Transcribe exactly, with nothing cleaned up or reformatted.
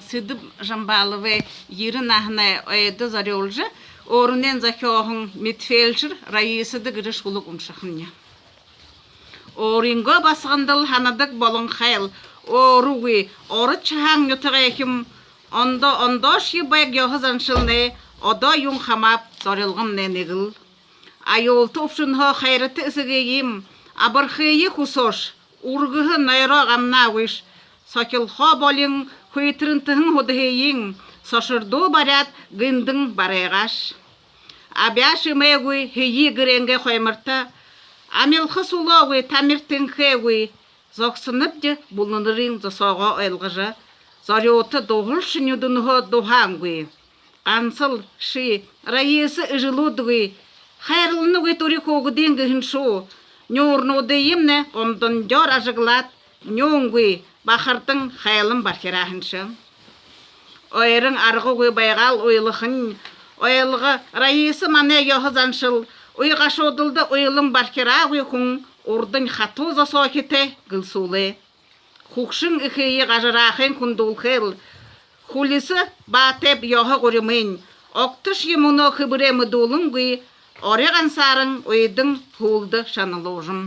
Сэдэб Жамбаловай ерэн наһанай ойдо зорюулжа, өөрынь зохёоһон «Медфельдшер Раисада» гэжэ шүлэг уншахамни. Өөрынгөө басагандал һанадаг болонхойл, өөрынгөө ород шаһан нютагайхим, ондо ондоошье байг ёһо заншалнай одоо юун хамааб, зорилгомнай нэгэл. Аюулта үбшэнһөө хайрата эсэгыем абархые хүсөөш, үргэһэн нойроо гамнаагүйш, сохилхоо болин хүйтэрэнтэһэн һудаһыень сошордуу баряад, гэнтэ барайгааш. Абяа шэмээгүй һэеы гэрэйнгээ хойморто, амилха сүлөөгүй, тамир тэнхээгүй зогсонобди, бүлэнэрынь зосоогоо ойлгожо, зорюута дуһалшан нюдэнһөө дуһаангүй. Гансал ши, Раиса, эжэлүүдгүй, хайрланагүйт үри хүүгэдынь гэһэн шуу. Нюурнуудыемнай гомдонгёор ажаглаад, нюунгүй бахардан хайлан бархираа һэнши. Ойрон аргагүй байгаал уйлахань. Ойлго, Раиса, манай ёһо заншал. Уй гашуудалда уйлан бархираагүй хүн урдань хатуу зосоохитой гэлсүүлээ. Хүгшэн эхые гажараахын хүндүүлхээл. Хүлисэ баатайб ёһо гуримынь. Огтошье мүнөө хэбэрээ мэдүүлэнгүй, ори гансааран уйдан һүүлдэ шаналуужам.